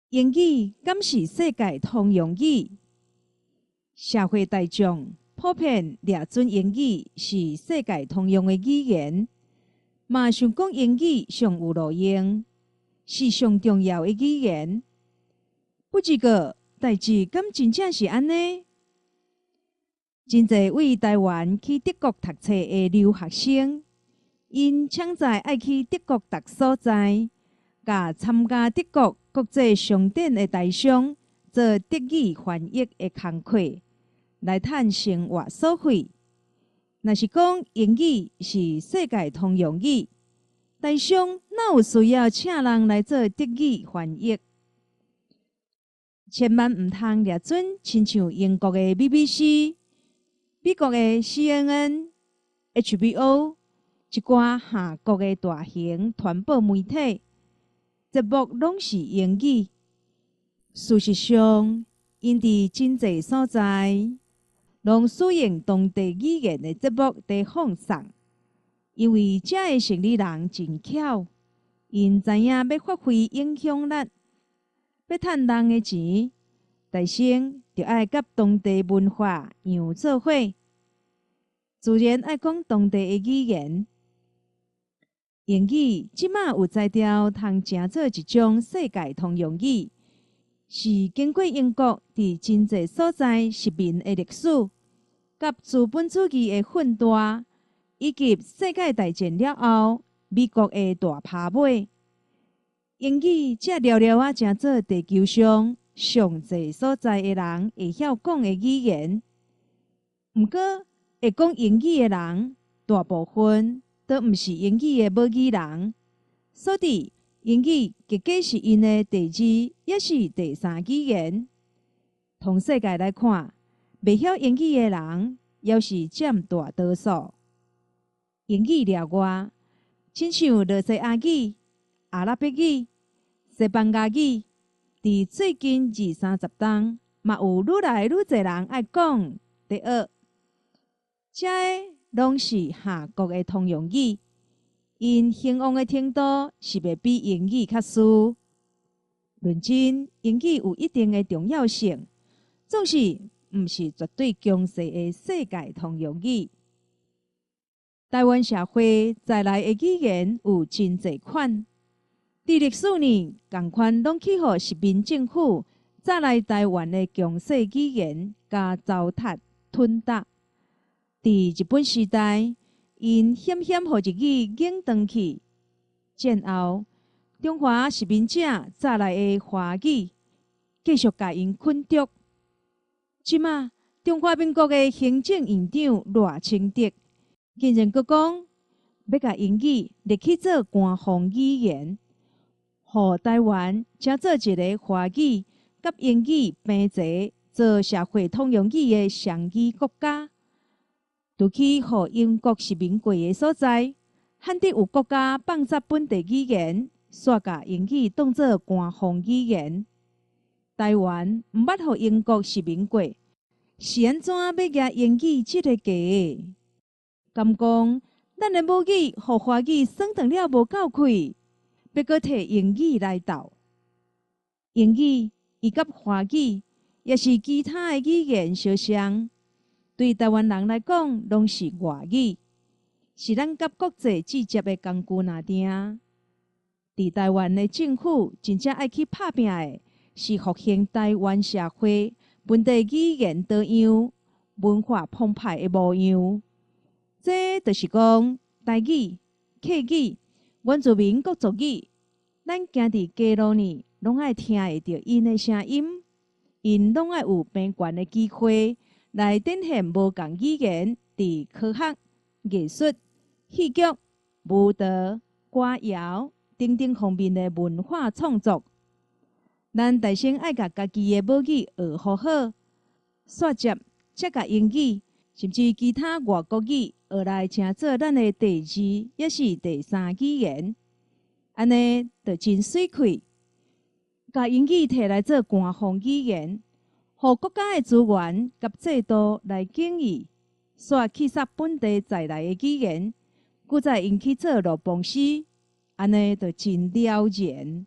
英語敢是世界通用語？社會大眾普遍掠準英語是世界通用的語言，嘛想講英語上有路用，是上重要的語言。不過，代誌敢真正是按呢？真濟對台灣去德國讀冊的留學生，𪜶搶在愛去德國讀所在，共參加德國國際商展的台商做德語翻譯的工課，來趁生活所費。若是講英語是世界通用語，台商哪有需要請人來做德語翻譯？千萬毋通掠準，親像英國的 BBC、美國的 CNN、HBO，一寡下國的大型傳播媒體，節目攏是英語。事實上，𪜶佇真濟所在，攏使用當地語言的節目佇放送，因為遮的生理人真巧，𪜶知影欲發揮影響力，欲趁人的錢，台商著愛佮當地文化煬做伙，自然愛講當地的語言。英語這馬有才調通成做一種世界通用語，是經過英國佇真濟所在殖民的歷史，佮資本主義的混大，以及世界大戰了後美國的大拍賣，英語才了了仔成做地球上上濟所在的人會曉講的語言。毋過，會講英語的人，大部分都毋是英語的母語人，所以英語結果是𪜶的第二，抑是第三語言。從世界來看，袂曉英語的人，猶是佔大多數。英語了外，親像羅西亞語、阿拉伯語、西班牙語，佇最近二三十冬，嘛有愈來愈濟人愛講、佇學。這个攏是下國的通用語，𪜶興旺的程度是袂比英語較輸。論真，英語有一定的重要性，總是毋是絕對強勢的世界通用語。台灣社會在來的語言有真濟款，佇歷史呢，仝款攏去予殖民政府早來台灣的強勢語言共糟蹋吞掉。佇日本時代，𪜶險險予日語挵轉去。戰後，中華殖民者早來的華語，繼續共𪜶捆著。這馬，中華民國的行政院長賴清德，竟然閣講欲共英語列去做官方語言，予台灣成做一个華語佮英語並齊做社會通用語的雙語國家。除去予英國殖民過的所在，罕得有國家放殺本地語言，煞共英語當做官方語言。台灣毋捌予英國殖民過，是按怎欲舉英語這个旗？敢講咱的母語予華語損斷了無夠氣，欲閣提英語來鬥？英語伊佮華語，抑是其他的語言相像，對台灣人來講，攏是外語，是咱佮國際接觸的工具爾定。佇台灣的政府真正愛去拍拚的，是復興台灣社會本地語言多樣、文化澎湃的模樣。這就是講台語、客語、原住民各族語，咱行佇街路呢，攏愛聽會著𪜶的聲音，𪜶攏愛有平權的機會來展現無仝語言佇科學、藝術、戲劇、舞蹈、歌謠等等方面的文化創作。咱大先愛共家己的母語學予好，煞接才共英語，甚至其他外國語學來成做咱的第二，抑是第三語言，按呢就真媠氣。共英語提來做官方語言，予國家的資源佮制度來敬意，煞棄殺本地在來的語言，閣再𪜶去做落磅師，按呢就真了然。